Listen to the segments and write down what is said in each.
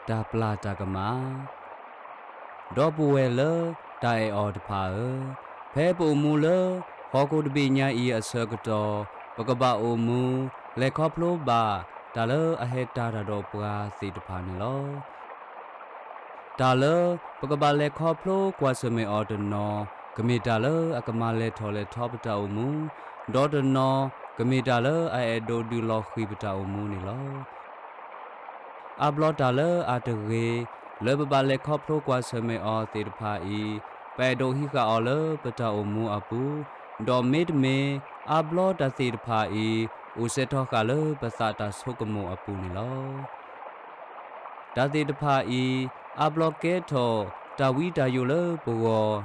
တၢ်ပျၢ်တၢ်ကမၣ်. ဒီပုၢ်ဝဲၢ်လၢတၢ်အဲၣ်အီၤတဖၣ်ဧၢ, ဖဲပအိၣ်မူလၢဟီၣ်ခိၣ်တဘ့ၣ်ညါအံၤအဆၢကတီၢ်, ပကဘၣ်အိၣ်မူ လဲၤခီဖျိဘၣ်တၢ်လၢအဟဲတၢ်တၢ်ဒီးပှၤသ့ၣ်တဖၣ်န့ၣ်လီၤ. တၢ်လၢပကဘၣ်လဲၤခီဖျိကွၢ်ဆၢၣ်မဲာ်အီၤတနီၤ, ကမ့ၢ်တၢ်လၢအကမၤလဲၤထီၣ်လဲၤထီပတၢ်အိၣ်မူ, ဒီးတနီၤကမ့ၢ်တၢ်လၢအအဲၣ်ဒိးဒုးလီၤဃံၤပတၢ်အိၣ်မူန့ၣ်လီၤ. အါဘျီတၢ်လၢအတဂ့ၤ လၢပဘၣ်လဲၤခီဖျိကွၢ်ဆၢၣ်မဲာ်အီၤသ့ၣ်တဖၣ်အံၤ, ပအဲၣ်ဒိးဟံးဃာ်အီၤလၢပတၢ်အိၣ်မူအပူၤ, ဒီးမ့တမ့ၢ် အါဘျီတၢ်သ့ၣ်တဖၣ်အံၤ အိၣ်စဲထီဃာ်လၢပသးတၢ်ဆိကမိၣ်အပူၤန့ၣ်လီၤ. တၢ်သ့ၣ်တဖၣ်အံၤ အါဘျီကဲထီၣ်တၢ်ဝံတၢ်ယိးလၢပဂီၢ်,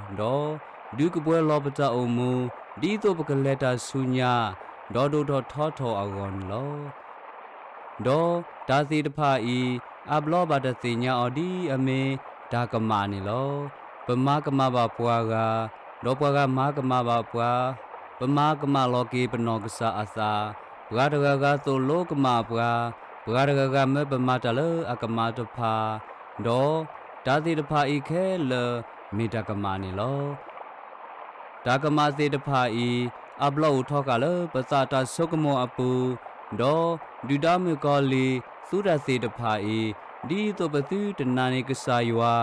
ဒီးဒုးကပှဲၤလီၤပတၢ်အိၣ်မူ ဒ်သိးပကလဲၤတၢ်ဆူညါ, ဒီးဒိၣ်ထီၣ်ထီထီၣ်အဂီၢ်န့ၣ်လီၤ. ဒီးတၢ်သ့ၣ်တဖၣ်အံၤ အါဘျီဘၣ်တၢ်သ့ၣ်ညါအီၤဒ်အမ့ၢ်တၢ်ကမၣ်န့ၣ်လီၤ. ပမၤကမၣ်ဘၣ်ပှၤဂၤ, ဒီးပှၤဂၤမၤကမၣ်ဘၣ်ပှၤ, ပမၤကမၣ်လီၤက့ၤပနီၢ်ကစၢ်အသး, ပှၤတဂၤဂၤသိၣ်လိကမၣ်ပှၤ, ပှၤတဂၤဂၤမၢပမၤတၢ်လၢအကမၣ်တဖၣ်, ဒီးတၢ်သ့ၣ်တဖၣ်အံၤခဲလၢာ်မ့ၢ်တၢ်ကမၣ်န့ၣ်လီၤ. တၢ်ကမၣ်သ့ၣ်တဖၣ်အံၤ အါဘျီအိၣ်ထီဃာ်လၢပသးတၢ်ဆိကမိၣ်အပူၤ, ဒီးဒုၣ်ဒါမုၣ်ကီၤလံၢ်သူတၢ်သ့ၣ်တဖၣ်အံၤ, ဒ်သိးပသုတနာ်န့ၢ်ကစၢ်ယွၤ,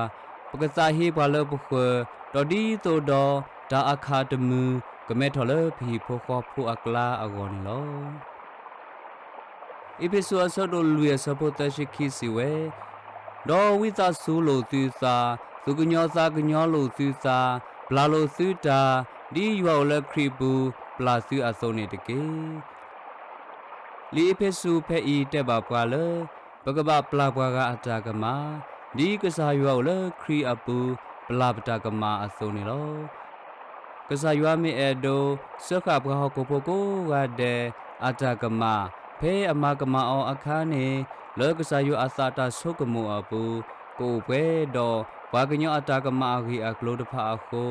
ပကသးဟ့ပှၤလၢပဃၢၤ, ဒီးဒ်သိးဒီးတၢ်အီၣ်ခးတမုာ် ကမဲထီၣ်လၢပဟံၣ်ဖိဃီဖိအကျါအဂီၢ်န့ၣ်လီၤ. အ့းဖ့းစူးအဆၢဒိၣ်လွံၢ်အဆၢဖိသၢဆံခံစံးဝဲ, ဒီးဝံသးစူၤလိာ်သုသး, သူၣ်ကညီၤသးကညီၤလိာ်သုသး, ပျၢ်လိာ်သုတၢ်, ဒ်ယွၤအိၣ်လၢခရံာ်အပူၤ ပျၢ်သုအသိးန့ၣ်တက့ၢ်. လံာ်အ့းဖ့းစူးဖဲအံၤတဲဘၣ်ပှၤလၢ ပကဘၣ်ပျၢ်ပှၤဂၤအတၢ်ကမၣ်, ဒ်ကစၢ်ယွၤအိၣ်လၢခရံာ်အပူၤ ပျၢ်ပတၢ်ကမၣ်အသိးန့ၣ်လီၤ. ကစၢ်ယွၤမ့ၢ်အဲၣ်ဒိး စၢဃာ်ပှၤဟီၣ်ခိၣ်ဖိကိးဂၤဒဲးအတၢ်ကမၣ်, ဖဲအမၤကမၣ်အီၤအခါန့ၣ်, လၢကစၢ်ယွၤအသးတၢ်ဆိကမိၣ်အပူၤ, ကအိၣ်ပှဲၤဒီးပှၤကညီအတၢ်ကမၣ်အဂ့ၢ်အကျိၤတဖၣ်အဃိ,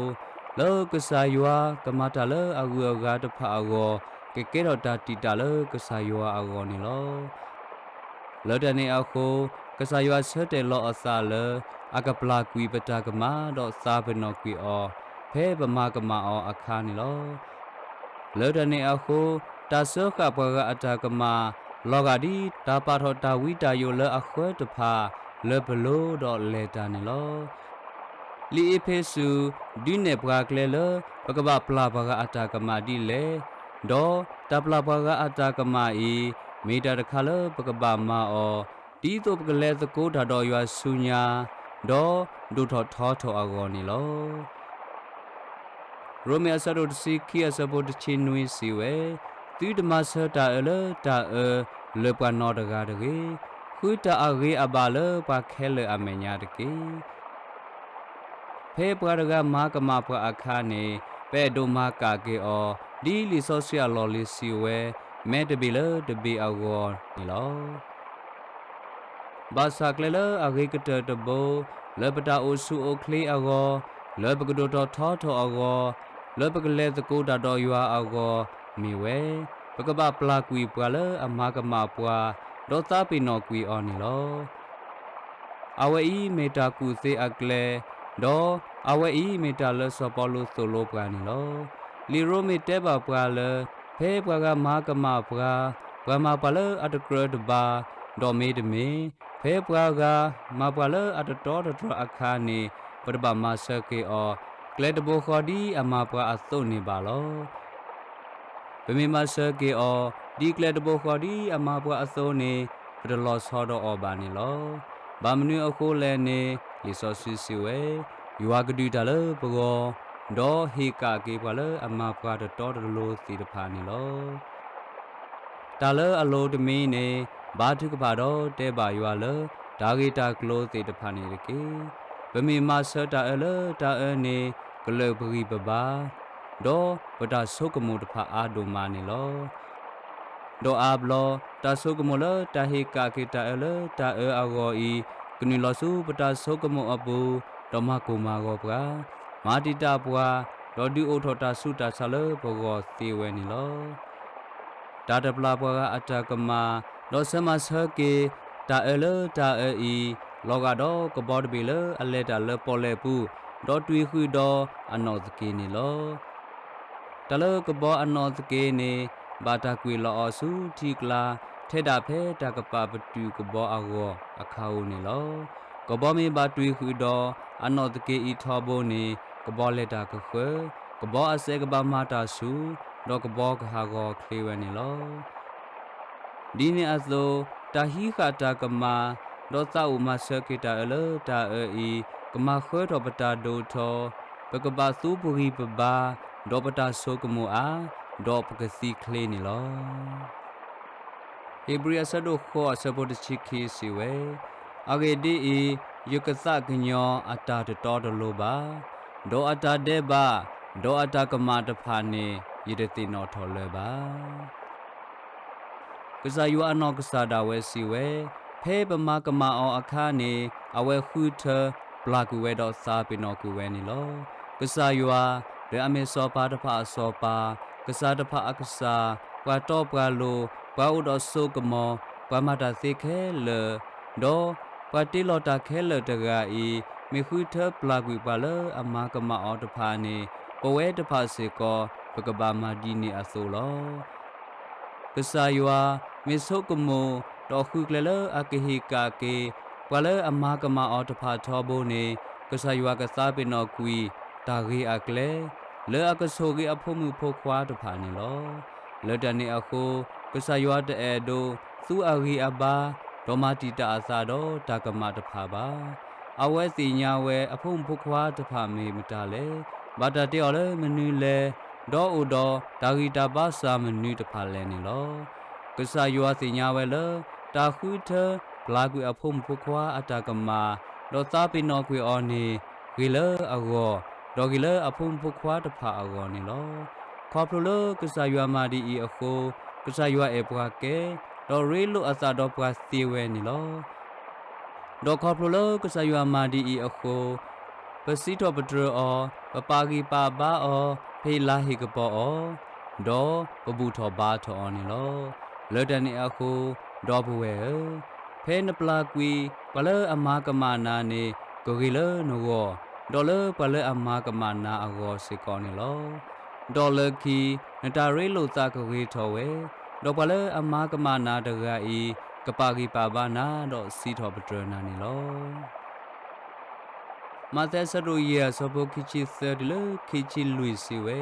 လၢကစၢ်ယွၤကမၤတၢ်လၢအဂုၤအဂၤတဖၣ်အဂီၢ်, ကကဲထီၣ်တၢ်တံာ်တာ်လၢကစၢ်ယွၤအဂီၢ်န့ၣ်လီၤ. လၢတၢ်န့ၣ်အဃိ, ကစၢ်ယွၤဆၢတဲာ်လီၤအသးလၢ အကပျၢ်ကွံာ်ပတၢ်ကမၣ်ဒီးသးပ့ၤနီၣ်ကွံာ်အီၤ ဖဲပမၤကမၣ်အီၤအခါန့ၣ်လီၤ. လၢတၢ်န့ၣ်အဃိ, တၢ်စၢဃာ်ပှၤဂၤအတၢ်ကမၣ် လီၤဂာ်ဒ်တၢ်ပာ်ထီၣ်တၢ်ဝံတၢ်ယိးလၢအဃၢတဖၣ် လၢပလိၤဒီးလဲၤတၢ်န့ၣ်လီၤ. လံာ်အ့းဖ့းစူး ဒုးနဲၣ်ပှၤကျဲလၢ ပကဘၣ်ပျၢ်ပှၤဂၤအတၢ်ကမၣ်ဒ်လဲၣ်, ဒီးတၢ်ပျၢ်ပှၤဂၤအတၢ်ကမၣ်အံၤ မ့ၢ်တၢ်တခါလၢပကဘၣ်မၤအီၤ, ဒ်သိးပကလဲၤသကိးတၢ်ဒီးယွၤဆူညါ, ဒီးဒိၣ်ထီၣ်ထီထီၣ်အဂီၢ်န့ၣ်လီၤ. ရိမ့ၤအဆၢဒိၣ်တဆံခံအဆၢဖိတဆံနွံစံးဝဲ, သုတမၤဆၢတၢ်အၢလၢတၢ်အၢလၢပှၤနီတဂၤတဂ့ၤ, ဃုတၢ်အဂ့ၤအဘၣ်လၢပှၤခဲလၢာ်အမဲာ်ညါတက့ၢ်. ဖဲပှၤတဂၤမၤကမၣ်ပှၤအခါန့ၣ်, ပအဲၣ်ဒိးမၤကၣ်က့ၤအီၤ, ဒ်လံာ်စီဆှံအလီၢ်လံၤစံးဝဲ, မဲာ်တဘ့ၣ်လၢတဘ့ၣ်အဂီၢ်န့ၣ်လီၤ. ဘၣ်ဆၣ်ကျဲလၢအဂ့ၤကတၢၢ်တဘိ, လၢပတၢ်အိၣ်ဆူၣ်အိၣ်ချ့အဂီၢ်, လၢပကဒိၣ်ထီၣ်ထီထီၣ်အဂီၢ်, လၢပကလဲၤသကိးတၢ်ဒီးယွၤအဂီၢ်, မ့ၢ်ဝဲ, ပကဘၣ်ပျၢ်ကွံာ်ပှၤလၢအမၤကမၣ်ပှၤ, ဒီးသးပ့ၤနီၣ်ကွံာ်အီၤန့ၣ်လီၤ. အဝဲအံၤမ့ၢ်တၢ်ကူၣ်သ့အကျဲ, ဒီးအဝဲအံၤမ့ၢ်တၢ်လၢစီၤပီလူးသိၣ်လိပှၤန့ၣ်လီၤ. လံာ်ရိမ့ၤတဲဘၣ်ပှၤလၢ ဖဲပှၤဂၤမၤကမၣ်ပှၤ, ပှၤမၤပှၤလၢအတကြၢးတဘၣ်, ဒီးမ့တမ့ၢ်, ဖဲပှၤဂၤမၤပှၤလၢအတတီတတြီၤအခါန့ၣ်, ပတဘၣ်မၤစၢၤက့ၤအီၤ, ကျဲတဘိဃီဒ်အမၤပှၤအသိးန့ၣ်ဘၣ်လီၤ. ပမ့ၢ်မၤစၢၤက့ၤအီၤ, ဒ်ကျဲတဘိဃီဒ်အမၤပှၤအသိးန့ၣ်, ပတလီၤဆီဒီးအီၤဘၣ်န့ၣ်လီၤ. ဘၣ်မနုၤအဃိလဲၣ်န့ၣ်, လံာ်စီဆှံစံးဝဲ, ယွၤကဒုးတၢ်လၢပဂီၢ်, ဒီးဟ့ၣ်ကၣ်က့ၤပှၤလၢအမၤပှၤတတီတလိၤသ့ၣ်တဖၣ်န့ၣ်လီၤ. တၢ်လၢအလိၤတမံၤန့ၣ်, ဘါထုကဖၣ်ဒီးတဲဘၣ်ယွၤလၢ တၢ်ဂ့ၢ်တၢ်ကျိၤသ့ၣ်တဖၣ်န့ၣ်တက့ၢ်. ပမ့ၢ်မၤစၢၤတၢ်အၢလၢတၢ်အၢန့ၣ်, ကလၢာ်ပဂံၢ်ပဘါ, ဒီးပတၢ်ဆိကမိၣ်တဖၣ်အါဒိၣ်မးန့ၣ်လီၤ. ဒီးအါဘျီ, တၢ်ဆိကမိၣ်လၢတၢ်ဟ့ၣ်ကၣ်က့ၤတၢ်အၢလၢတၢ်အၢအဂီၢ်အံၤ, ကနုာ်လီၤဆူပတၢ်ဆိကမိၣ်အပူၤ, ဒီးမၤကိၢ်မၤဂီၤပှၤ, မၤတံာ်တာ်ပှၤ, ဒီးဒုးအိၣ်ထီၣ်တၢ်ဆူးတၢ်ဆါလၢပဂီၢ်သ့ဝဲန့ၣ်လီၤ. တၢ်တပျၢ်ပှၤဂၤအတၢ်ကမၣ်, ဒီးဆၢမၤဆၢက့ၤ တၢ်အၢလၢတၢ်အၢအံၤ, လီၤဂာ်ဒီးကဘီတဘ့ၣ်လၢအလဲၤတၢ်လၢပီၣ်လဲၣ်ပူၤ, ဒီးတွံၢ်ဃုာ်ဒီးအနီၣ်သက့န့ၣ်လီၤ. တၢ်လၢကဘီအနီၣ်သက့န့ၣ် ဘၣ်တၢ်ကွံာ်လီၤအီၤဆူထံကျါ, ထဲဒၣ်ဖဲတၢ်ကပာ်ပတုာ်ကဘီအဂီၢ်အခါဧိၤန့ၣ်လီၤ. ကဘီမ့ၢ်ဘၣ်တွံၢ်ဃုာ်ဒီးအနီၣ်သက့အံၤထီဘိန့ၣ်, ကဘီလဲၤတၢ်ကဃၢၤ, ကဘီအစဲးကဘၣ်မၤတၢ်ဆူၣ်, ဒီးကဘီကဟးဂီၤချ့ဝဲန့ၣ်လီၤ. ဒ်န့ၣ်အသိး, တၢ်ဟံးဃာ်တၢ်ကမၣ်, ဒီးသးအိၣ်မၤဆၢက့ၤတၢ်အၢလၢတၢ်အၢအံၤ, ကမၤဃၢထီၣ်ပတၢ်ဒိၣ်ထီၣ်, ပကဘၣ်သူပဂံၢ်ပဘါ, ဒီးပတၢ်ဆိကမိၣ်အါ, ဒီးပကသံချ့န့ၣ်လီၤ. ဧ့ၤဘြံၤအဆၢဒိၣ်ဃိးအဆၢဖိတဆံခံစံးဝဲ, အဂ့ၢ်ဒ်အံၤ, ယကသးကညီၤအတၢ်တတီတလိၤဘၣ်, ဒီးအတၢ်ဒဲးဘး, ဒီးအတၢ်ကမၣ်တဖၣ်န့ၣ် ယတသ့ၣ်နီၣ်ထီၣ်လၢၤဘၣ်. ကစၢ်ယွၤအနီၢ်ကစၢ်ဒၣ်ဝဲစံးဝဲ, ဖဲပမၤကမၣ်အီၤအခါန့ၣ် အဝဲဃုထၢ ပျၢ်ကွံာ်ဝဲဒီးသးပ့ၤနီၣ်ကွံာ်ဝဲန့ၣ်လီၤ. ကစၢ်ယွၤ, ဒီးအမ့ၢ်စီၤပၤတဖၣ်အစီၤပၤ, ကစၢ်တဖၣ်အကစၢ်, ပှၤတီပှၤလိၤ, ပှၤအိၣ်ဒီးစိကမီၤ, ပှၤမၤတၢ်သ့ခဲလၢာ်, ဒီးပှၤတ့လီၤတၢ်ခဲလၢာ်တဂၤအံၤ, မ့ၢ်ဃုထၢပျၢ်ကွံာ်ပှၤလၢအမၤကမၣ်အီၤတဖၣ်န့ၣ်, ပဝဲတဖၣ်စ့ၢ်ကီး ပကဘၣ်မၤဒ်န့ၣ်အသိးလီၤ. ကစၢ်ယွၤမ့ၢ်ဆိကမိၣ်, ဒီးဃုကျဲလၢအကဟ့ၣ်ကၣ်က့ၤ ပှၤလၢအမၤကမၣ်အီၤတဖၣ်ထီဘိန့ၣ်, ကစၢ်ယွၤကသးပ့ၤနီၣ်ကွံာ်တၢ်ဂ့ၤအကျဲ, လၢအကဆိၣ်ဂ့ၤအဖိမုၣ်ဖိခွါတဖၣ်န့ၣ်လီၤ. လၢတၢ်န့ၣ်အဃိ, ကစၢ်ယွၤတအဲၣ်ဒိးသူအဂံၢ်အဘါ, ဒီးမၤတံာ်တာ်အသးဒီးတၢ်ကမၣ်တဖၣ်ဘၣ်. အဝဲသ့ၣ်ညါဝဲအဖိမုၣ်ဖိခွါတဖၣ်မ့ၢ်မတၤလဲၣ်, ဘၣ်တၢ်တ့အီၤလၢမနုၤလဲၣ်, ဒီးအိၣ်ဒီးတၢ်ဂံၢ်တၢ်ဘါစၢ်မနုၤတဖၣ်လဲၣ်န့ၣ်လီၤ. ကစၢ်ယွၤသ့ၣ်ညါဝဲလၢ တၢ်ဃုထၢပျၢ်ကွံာ်အဖိမုၣ်ဖိခွါအတၢ်ကမၣ်, ဒီးသးပ့ၤနီၣ်ကွံာ်အီၤန့ၣ် ဂ့ၤလၢအဂီၢ်, ဒီးဂ့ၤလၢအဖိမုၣ်ဖိခွါတဖၣ်အဂီၢ်န့ၣ်လီၤ. ခီဖျိလၢကစၢ်ယွၤမၤဒ်အံၤအဃိ, ကစၢ်ယွၤအဲၣ်ပှၤကဲ, ဒီးရ့လိာ်အသးဒီးပှၤသ့ဝဲန့ၣ်လီၤ. ဒီးခီဖျိလၢကစၢ်ယွၤမၤဒ်အံၤအဃိ, ပစံးထီၣ်ပတြၢၤအီၤ, ပပာ်ဂံၢ်ပာ်ဘါအီၤ, ပဟ့ၣ်လၤဟ့ၣ်ကပီၤအီၤ, ဒီးပဘူၣ်ထီၣ်ဘါထီၣ်အီၤန့ၣ်လီၤ. လၢတၢ်န့ၣ်အဃိ, ဒီပုၢ်ဝဲၢ်ဧၢ, ဖဲနပျၢ်ကွံာ်ပှၤလၢအမၤကမၣ်နၤန့ၣ် ကဂ့ၤလၢနဂီၢ်, ဒီးလၢပှၤလၢအမၤကမၣ်နၤအဂီၢ်စ့ၢ်ကီးန့ၣ်လီၤ. ဒီးလၢခံ, နတၢ်ရ့လိာ်သးကဂ့ၤထီၣ်ဝဲ, ဒီးပှၤလၢအမၤကမၣ်နၤတဂၤအံၤ ကပာ်ဂံၢ်ပာ်ဘါနၤ ဒီးစံးထီၣ်ပတြၢၤနၤန့ၣ်လီၤ. မးသဲအဆၢဒိၣ်ယဲၢ်အဆၢဖိခံဆံသၢတုၤလၢခံဆံလွံၢ်စံးဝဲ,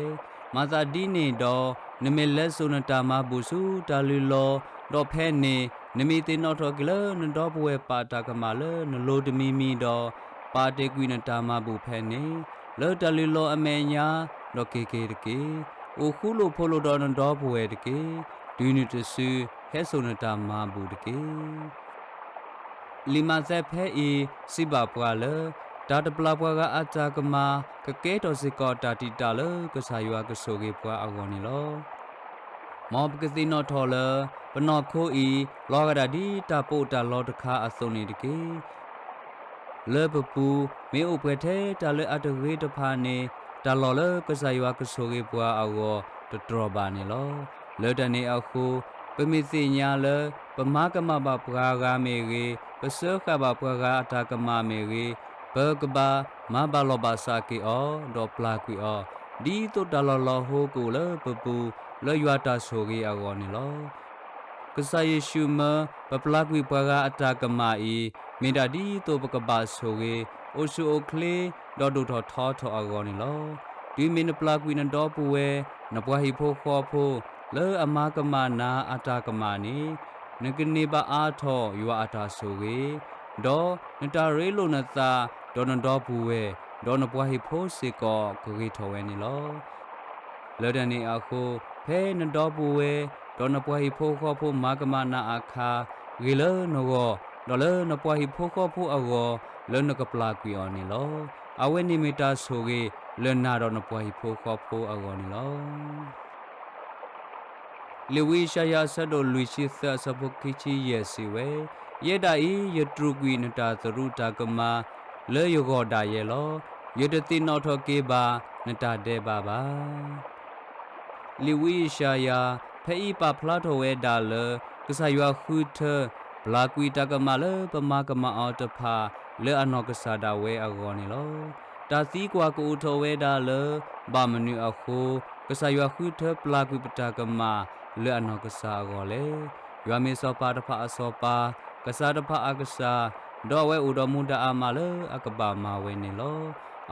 မၤသးဒ်န့ၣ်ဒီး, နမ့ၢ်လဲၤစိာ်နတၢ်မၤဘူၣ်ဆူတၢ်လုၢ်လီၤ, ဒီးဖဲန့ၣ်, နမ့ၢ်သ့ၣ်နီၣ်ထီၣ်က့ၤလၢနဒီပုၢ်ဝဲၢ်ပာ်တၢ်ကမၣ်လၢနလိၤတမံၤမံၤဒီး, ပာ်တ့ၢ်ကွံာ်နတၢ်မၤဘူၣ်ဖဲန့ၣ်, လၢတၢ်လုၢ်လီၤအမဲာ်ညါ, ဒီးက့ၤက့ၤတက့ၢ်. အိၣ်ဃူလိာ်ဖိးလိာ်ဒီးနဒီပုၢ်ဝဲၢ်တက့ၢ်. တုၤနုၤတစုဟဲစိာ်နတၢ်မၤဘူၣ်တက့ၢ်. လံာ်မးသဲဖဲအံၤစံးဘၣ်ပှၤလၢ တၢ်တပျၢ်ပှၤဂၤအတၢ်ကမၣ် ကကဲထီၣ်စ့ၢ်ကီးတၢ်တံာ်တာ်လၢကစၢ်ယွၤကဆိၣ်ဂ့ၤပှၤအဂီၢ်န့ၣ်လီၤ. မ်ပကသ့ၣ်နီၣ်ထီၣ်လၢ ပနီၢ်ခိအံၤ လီၤဂာ်ဒၣ်ဒ်တၢ်ပီးတၢ်လီတခါအသိးန့ၣ်တက့ၢ်. လၢပပူၤမ့ၢ်အိၣ်ပှဲၤထဲတၢ်လၢအတဂ့ၤတဖၣ်န့ၣ် တၢ်လီၢ်လၢကစၢ်ယွၤကဆိၣ်ဂ့ၤပှၤအဂီၢ်တတြီၢ်ဘၣ်န့ၣ်လီၤ. လၢတၢ်န့ၣ်အဃိ, ပမ့ၢ်သ့ၣ်ညါလၢ ပမၤကမၣ်ဘၣ်ပှၤဂၤမ့ၢ်ဂ့ၤ, ပစၢဃာ်ဘၣ်ပှၤဂၤအတၢ်ကမၣ်မ့ၢ်ဂ့ၤ, ပကဘၣ်မၤဘၣ်လီၢ်ဘၣ်စးက့ၤအီၤ, ဒီးပျၢ်ကွံာ်အီၤ, ဒ်သိးတၢ်လီၢ်လီၤဟိကအိၣ်လၢပပူၤ လၢယွၤတၢ်ဆိၣ်ဂ့ၤအဂီၢ်န့ၣ်လီၤ. ကစၢ်ယ့ၣ်ၡူးမၢပပျၢ်ကွံာ်ပှၤဂၤအတၢ်ကမၣ်အံၤ, မ့ၢ်ဒၣ်ဒ်သိးပကဘၣ်ဆိၣ်ဂ့ၤ, အိၣ်ဆူၣ်အိၣ်ချ့, ဒီးဒိၣ်ထီၣ်ထီထီၣ်အဂီၢ်န့ၣ်လီၤ. တုၤမ့ၢ်နပျၢ်ကွံာ်နဒီပုၢ်ဝဲၢ်, နပှၤဟံၣ်ဖိဃီဖိ, လၢအမၤကမၣ်နၤအတၢ်ကမၣ်န့ၣ်, နကန့ၢ်ဘၣ်အါထီၣ်ယွၤအတၢ်ဆိၣ်ဂ့ၤ, ဒီးနတၢ်ရ့လိာ်နသး, ဒီးနဒီပုၢ်ဝဲၢ်, ဒီးနပှၤဟံၣ်ဖိစ့ၢ်ကီးကဂ့ၤထီၣ်ဝဲန့ၣ်လီၤ. လၢတၢ်န့ၣ်အဃိ, ဖဲနဒီပုၢ်ဝဲၢ်, ဒီးနပှၤဟံၣ်ဖိဃီဖိမၤကမၣ်နၤအခါ, ဂ့ၤလၢနဂီၢ်, ဒီးလၢနပှၤဟံၣ်ဖိဃီဖိအဂီၢ်, လၢနကပျၢ်ကွံာ်အီၤန့ၣ်လီၤ. အဝဲန့ၣ်မ့ၢ်တၢ်ဆိၣ်ဂ့ၤလၢနၤဒီးနပှၤဟံၣ်ဖိဃီဖိအဂီၢ်န့ၣ်လီၤ. လံာ်ဝံယၡါယၤအဆၢဒိၣ်လွံၢ်ဆံသၢအဆၢဖိခံဆံယဲၢ်စံးဝဲ, ယဲဒၣ်အံၤယတြူာ်ကွံာ်နတၢ်သရူးတၢ်ကမၣ်လၢယဂီၢ်ဒၣ်ယဲလီၤ. ယတသ့ၣ်နီၣ်ထီၣ်က့ၤဘၣ်နတၢ်ဒဲးဘးဘၣ်. လံာ်ဝံယၡါယၤဖဲအံၤပာ်ဖျါထီၣ်ဝဲဒၣ်လၢ ကစၢ်ယွၤဃုထၢ ပျၢ်ကွံာ်တၢ်ကမၣ်လၢပမၤကမၣ်အီၤတဖၣ် လၢအနီၢ်ကစၢ်ဒၣ်ဝဲအဂီၢ်န့ၣ်လီၤ. တၢ်သံကွၢ်ကအိၣ်ထီၣ်ဝဲဒၣ်လၢ ဘၣ်မနုၤအဃိ ကစၢ်ယွၤဃုထၢပျၢ်ကွံာ်ပတၢ်ကမၣ် လၢအနီၢ်ကစၢ်အဂီၢ်လဲၣ်. ယွၤမ့ၢ်စီၤပၤတဖၣ်အစီၤပၤ, ကစၢ်တဖၣ်အကစၢ်, ဒီးအဝဲအိၣ်ဒီးမူဒါအါမးလၢအကဘၣ်မၤဝဲန့ၣ်လီၤ.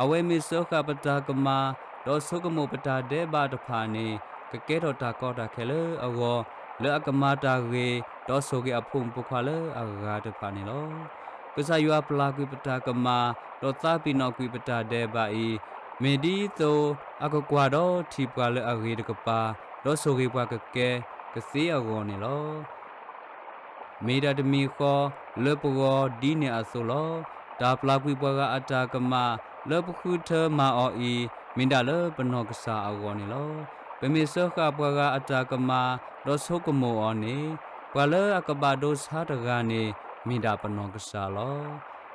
အဝဲမ့ၢ်စၢဃာ်ပတၢ်ကမၣ်, ဒီးဆိကမိၣ်ပတၢ်ဒဲးဘးတဖၣ်န့ၣ် ကကဲထီၣ်တၢ်ကီတၢ်ခဲလၢအဂီၢ်, လၢအကမၤတၢ်ဂ့ၤ, ဒီးဆိၣ်ဂ့ၤအဖိမုၣ်ဖိခွါလၢအဂၤတဖၣ်န့ၣ်လီၤ. ကစၢ်ယွၤပျၢ်ကွံာ်ပတၢ်ကမၣ်, ဒီးသးပ့ၤနီၣ်ကွံာ်ပတၢ်ဒဲးဘးအံၤ, မ့ၢ်ဒ်သိးအကကွၢ်ဒီးထံၣ်ပှၤလၢအဂ့ၤတကပၤ, ဒီးဆိၣ်ဂ့ၤပှၤကကဲကသ့အဂီၢ်န့ၣ်လီၤ. မ့ၢ်တၢ်တမံၤဃီလၢပဂီၢ်ဒ်န့ၣ်အသိးလီၤ. တၢ်ပျၢ်ကွံာ်ပှၤဂၤအတၢ်ကမၣ် လၢပဃုထၢမၤအီၤအံၤ မ့ၢ်ဒၣ်လၢပနီၢ်ကစၢ်အဂီၢ်န့ၣ်လီၤ. ပမ့ၢ်စၢဃာ်ပှၤဂၤအတၢ်ကမၣ် ဒီးဆိကမိၣ်အီၤန့ၣ်, ပှၤလၢအကဘၣ်ဒိဆါတဂၤန့ၣ် မ့ၢ်ဒၣ်ပနီၢ်ကစၢ်လီၤ.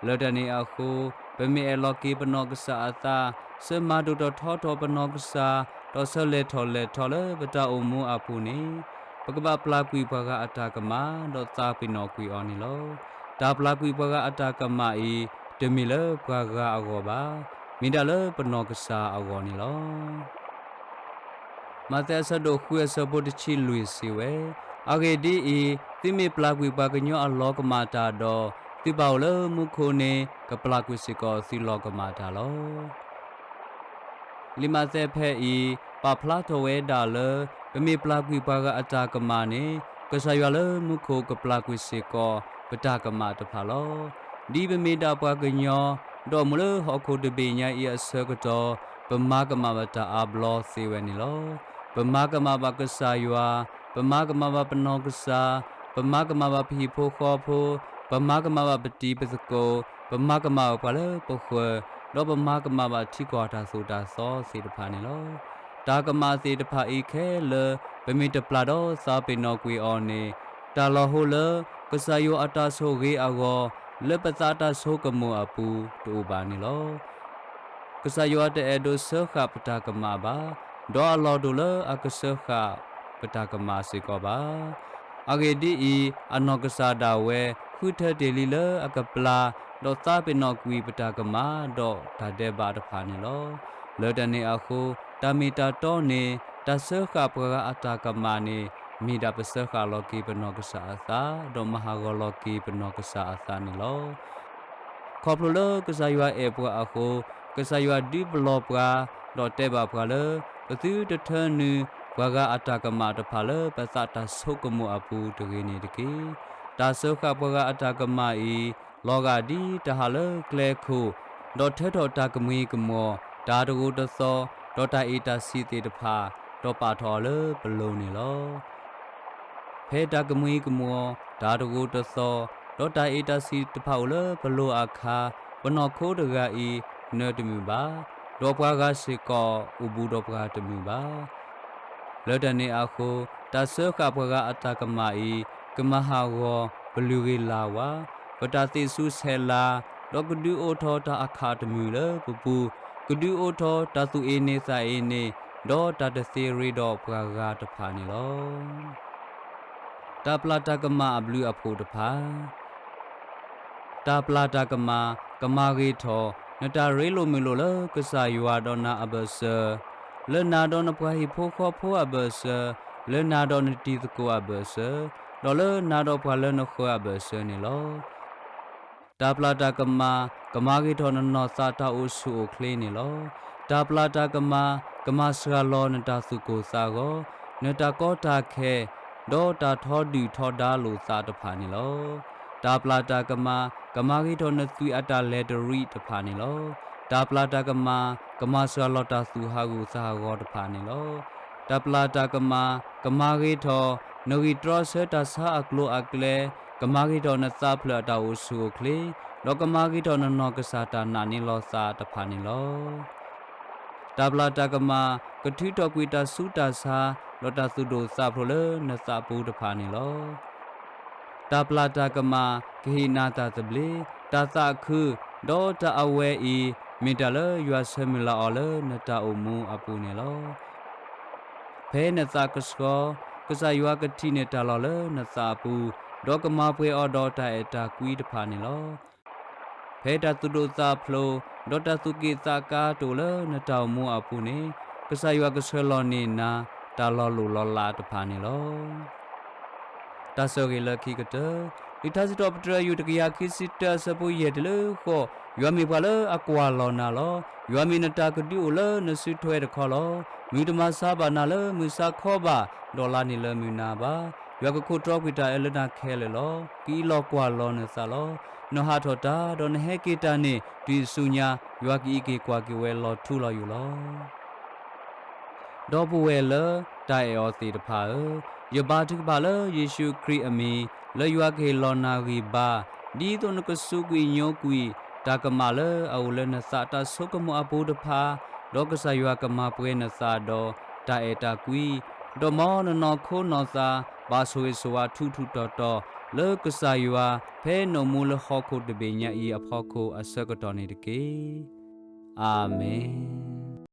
လၢတၢ်န့ၣ်အဃိ, ပမ့ၢ်အဲၣ်လီၤက့ၤပနီၢ်ကစၢ်အသး, ဆၢမၤဒိၣ်ထီၣ်ထီထီၣ်ပနီၢ်ကစၢ်, ဒီးဆၢလဲၤထီၣ်လဲၤထီလၢပတၢ်အိၣ်မူအပူၤန့ၣ်, ပကဘၣ်ပျၢ်ကွံာ်ပှၤဂၤအတၢ်ကမၣ် ဒီးသးပ့ၤနီၣ်ကွံာ်အီၤန့ၣ်လီၤ. တၢ်ပျၢ်ကွံာ်ပှၤဂၤအတၢ်ကမၣ်အံၤ တမ့ၢ်လၢပှၤဂၤအဂီၢ်ဘၣ်. မ့ၢ်ဒၣ်လၢပနီၢ်ကစၢ်အဂီၢ်န့ၣ်လီၤ. မးသဲအဆၢဒိၣ်ဃုအဆၢဖိတဆံလွံၢ်စံးဝဲ, အဂ့ၢ်ဒ်အံၤ, သုမ့ၢ်ပျၢ်ကွံာ်ပှၤကညီအလီၤကမၣ်တၢ်ဒီး, သုပၢ်အိၣ်လၢမူခိၣ်န့ၣ် ကပျၢ်ကွံာ်စ့ၢ်ကီးသုလီၤကမၣ်တၢ်လီၤ. လံာ်မးသဲဖဲအံၤ ပာ်ဖျါထီၣ်ဝဲဒၣ်လၢ ပမ့ၢ်ပျၢ်ကွံာ်ပှၤဂၤအတၢ်ကမၣ်န့ၣ် ကစၢ်ယွၤလၢမူခိၣ်ကပျၢ်ကွံာ်စ့ၢ်ကီး ပတၢ်ကမၣ်တဖၣ်လီၤ. ဒ်ပမ့ၢ်ဒၣ်ပှၤကညီ ဒီးအိၣ်မူလၢဟီၣ်ခိၣ်တဘ့ၣ်ညါအံၤအဆၢကတီၢ် ပမၤကမၣ်ဘၣ်တၢ်အါဘျီသ့ဝဲန့ၣ်လီၤ. ပမၤကမၣ်ဘၣ်ကစၢ်ယွၤ, ပမၤကမၣ်ဘၣ်ပနီၢ်ကစၢ်, ပမၤကမၣ်ဘၣ်ပဟံၣ်ဖိဃီဖိ, ပမၤကမၣ်ဘၣ်ပတံၤပသကိး, ပမၤကမၣ်ဘၣ်ပှၤလၢပဃၢၤ, ဒီးပမၤကမၣ်ဘၣ်ထံကီၢ်တၢ်သိၣ်တၢ်သီသ့ၣ်တဖၣ်န့ၣ်လီၤ. တၢ်ကမၣ်သ့ၣ်တဖၣ်အံၤခဲလၢာ် ပမ့ၢ်တပျၢ်ဒီးသးပ့ၤနီၣ်ကွံာ်အီၤန့ၣ်, တၢ်လီၤဟိလၢ ကစၢ်ယွၤအတၢ်ဆိၣ်ဂ့ၤအဂီၢ် လၢပသးတၢ်ဆိကမိၣ်အပူၤတအိၣ်ဘၣ်န့ၣ်လီၤ. ကစၢ်ယွၤတအဲၣ်ဒိးစၢဃာ်ပတၢ်ကမၣ်ဘၣ်, ဒီးအလီၢ်တအိၣ်လၢအကစၢဃာ်ပတၢ်ကမၣ်စ့ၢ်ကီးဘၣ်. အဂ့ၢ်ဒ်အံၤ, အနီၢ်ကစၢ်ဒၣ်ဝဲ ဃုထၢတ့ၢ်လံလၢအကပျၢ်, ဒီးသးပ့ၤနီၣ်ကွံာ်ပတၢ်ကမၣ် ဒီးတၢ်ဒဲးဘးတဖၣ်န့ၣ်လီၤ. လၢတၢ်န့ၣ်အဃိ, တၢ်မ့ၢ်တၢ်တီန့ၣ် တၢ်စၢဃာ်ပှၤဂၤအတၢ်ကမၣ်န့ၣ် မ့ၢ်ဒၣ်ပစၢဃာ်လီၤက့ၤပနီၢ်ကစၢ်အသး, ဒီးမၤဟးဂီၤလီၤက့ၤပနီၢ်ကစၢ်အသးန့ၣ်လီၤ. ခီဖျိလၢကစၢ်ယွၤအဲၣ်ပှၤအဃိ, ကစၢ်ယွၤဒုးပလီၢ်ပှၤ, ဒီးတဲဘၣ်ပှၤလၢ ပသုတထၢနုာ်ပှၤဂၤအတၢ်ကမၣ်တဖၣ်လၢပသးတၢ်ဆိကမိၣ်အပူၤတဂ့ၤန့ၣ်တက့ၢ်. တၢ်စၢဃာ်ပှၤဂၤအတၢ်ကမၣ်အံၤ, လီၤဂာ်ဒ်တၢ်ဟးလၢကျဲခိၣ်, ဒီးထၢထီၣ်တၢ်ကမှံကမီၤ, တၢ်တဂိာ်တသီၣ်, ဒီးတၢ်အ့ၣ်တၢ်ဆံးသ့ၣ်တဖၣ်, ဒီးပာ်ထီၣ်အီၤလၢပလိၤန့ၣ်လီၤ. ဖဲတၢ်ကမှံကမီၤ, တၢ်တဂိာ်တသီၣ်, ဒီးတၢ်အ့ၣ်တၢ်ဆံးတဖၣ်အိၣ်လၢပလိၤအခါ, ပနီၢ်ခိတဂၤအံၤ နၢတမုာ်ဘၣ်, ဒီးပှၤဂၤစ့ၢ်ကီးအိၣ်ဘူးဒီးပှၤတမုာ်ဘၣ်. လၢတၢ်န့ၣ်အဃိ, တၢ်စၢဃာ်ပှၤဂၤအတၢ်ကမၣ်အံၤ ကမၤဟးဂီၤပလုၢ်ဂ့ၤလၢ်ဝါ, ပတၢ်သ့ၣ်စူၤဆဲးလၤ, ဒီးကဒုးအိၣ်ထီၣ်တၢ်အခးတမုာ်လၢပပူၤ, ကဒုးအိၣ်ထီၣ်တၢ်သူၣ်အ့န့သးအ့န့, ဒီးတၢ်တသ့ရ့ဒီးပှၤဂၤတဖၣ်န့ၣ်လီၤ. တၢ်ပျၢ်တၢ်ကမၣ်အဘျုးအဖှိၣ်တဖၣ် တၢ်ပျၢ်တၢ်ကမၣ်, ကမၤဂ့ၤထီၣ် နတၢ်ရ့လိာ်မုာ်လိာ်လၢကစၢ်ယွၤဒီးနၤအဘၢၣ်စၢၤ, လၢနၤဒီးနပှၤဟံၣ်ဖိဃီဖိအဘၢၣ်စၢၤ, လၢနၤဒီးနတံၤသကိးအဘၢၣ်စၢၤ, ဒီးလၢနၤဒီးပှၤလၢနဃၢၤအဘၢၣ်စၢၤန့ၣ်လီၤ. တၢ်ပျၢ်တၢ်ကမၣ်, ကမၤဂ့ၤထီၣ်နနီၢ်သးတၢ်အိၣ်ဆူၣ်အိၣ်ချ့န့ၣ်လီၤ. တၢ်ပျၢ်တၢ်ကမၣ်, ကမၤစှၤလီၤနတၢ်သူၣ်ကိၢ်သးဂီၤ, နတၢ်ကီတၢ်ခဲ, ဒီးတၢ်ထီဒုၣ်ထီဒါလိာ်သးတဖၣ်န့ၣ်လီၤ. တၢ်ပျၢ်တၢ်ကမၣ်, ကမၤဂ့ၤထီၣ်နသွံၣ်အတၢ်လဲၤတရံးတဖၣ်န့ၣ်လီၤ. တၢ်ပျၢ်တၢ်ကမၣ်, ကမၤစှၤလီၤတၢ်သူၣ်ဟးဂူာ်သးဟးဂီၤတဖၣ်န့ၣ်လီၤ. တၢ်ပျၢ်တၢ်ကမၣ်, ကမၤဂ့ၤထီၣ် နဂံၢ်တြီဆၢတၢ်ဆါအကျိၤအကျဲ, ကမၤဂ့ၤထီၣ်နသးဖျၢၣ်အတၢ်အိၣ်ဆူၣ်အိၣ်ချ့, ဒီးကမၤဂ့ၤထီၣ်နနီၢ်ကစၢ်တၢ်နာ်န့ၢ်လီၤသးတဖၣ်န့ၣ်လီၤ. တၢ်ပျၢ်တၢ်ကမၣ်, ကထုးထီၣ်ကွံာ်တၢ်ဆူးတၢ်ဆါ, ဒီးတၢ်သူၣ်ဒိၣ်သးဖျိးလၢနသးပူၤတဖၣ်န့ၣ်လီၤ. တၢ်ပျၢ်တၢ်ကမၣ်, ကဟ့ၣ်နၤတၢ်သဘျ့, တၢ်သးခု, ဒီးတၢ်အဝဲအံၤ, မ့ၢ်တၢ်လၢယွၤဆၢမုၢ်လၢ်အီၤလၢနတၢ်အိၣ်မူအပူၤန့ၣ်လီၤ. ဖဲနသးကဆှီ, ကစၢ်ယွၤကထံၣ်န့ၢ်တၢ်လီၢ်လၢနသးအပူၤ, ဒီးကမၤပှဲၤအီၤဒီးတၢ်အဲၣ်တၢ်ကွံတဖၣ်န့ၣ်လီၤ. ဖဲတၢ်သူၣ်ဒိၣ်သးဖျိး, ဒီးတၢ်သူၣ်က့ၣ်သးကါတအိၣ်လၢနတၢ်အိၣ်မူအပူၤန့ၣ်, ကစၢ်ယွၤကဆှၢလီၤန့ၢ်နၤ တၢ်လီၤလိၢ်လီၤလးတဖၣ်န့ၣ်လီၤ. တၢ်ဆၢဂ့ၤလၢခံကတၢၢ်, လံာ်ထါစံးထီၣ်ပတြၢၤ ယူၢ်တကယၤခံဆံတၢ အဆၢဖိယဲၢ်တုၤလၢဃိး, ယွၤမ့ၢ်ပှၤလၢအကွၢ်လီၤနၤလီၤ. ယွၤမ့ၢ်နတၢ်ကဒုအိၣ်လၢနစုထွဲတခီလီၤ. မုၢ်တမၤဆါဘၣ်နၤလၢမုၢ်ဆါခီဘၣ်, ဒီးလါန့ၣ်လၢမုၢ်နၤဘၣ်. ယွၤကခိးတြီကွံာ်တၢ်အၢလၢနၤခဲလၢာ်လီၤ. ကအံးလီၤကွၢ်လီၤနသးလီၤ. နဟးထီၣ်တၢ်, ဒီးနဟဲက့ၤတၢ်န့ၣ် တုၤဆူညါ, ယွၤကအံးက့ၤကွၢ်က့ၤဝဲလီၤထူလီၤယိာ်လီၤ. ဒီပုၢ်ဝဲၢ်လၢတၢ်အဲၣ်အီၤသ့ၣ်တဖၣ်ဧၢ, ယဘါထုကဖၣ်လၢယ့ၣ်ၡူးခရံာ်အမံၤ, လၢယွၤကဟ့ၣ်လီၤနၤဂံၢ်ဘါ, ဒ်သိးနကစူးကွံာ်ညိကွံာ်တၢ်ကမၣ်လၢအအိၣ်လၢနသးတၢ်ဆိကမိၣ်အပူၤတဖၣ်, ဒီးကစၢ်ယွၤကမၤပှဲၤနသးဒီးတၢ်အဲၣ်တၢ်ကွံ, ဒီးမ်နနီၢ်ခိနီၢ်သး ဘၣ်ဆိၣ်ဂ့ၤဆိၣ်ဝါထူထူတီတီ လၢကစၢ်ယွၤ ဖဲနအိၣ်မူလၢဟီၣ်ခိၣ်တဘ့ၣ်ညါအံၤအဖီခိၣ်အဆၢကတီၢ်န့ၣ်တက့ၢ်. အၤမ့ၣ်.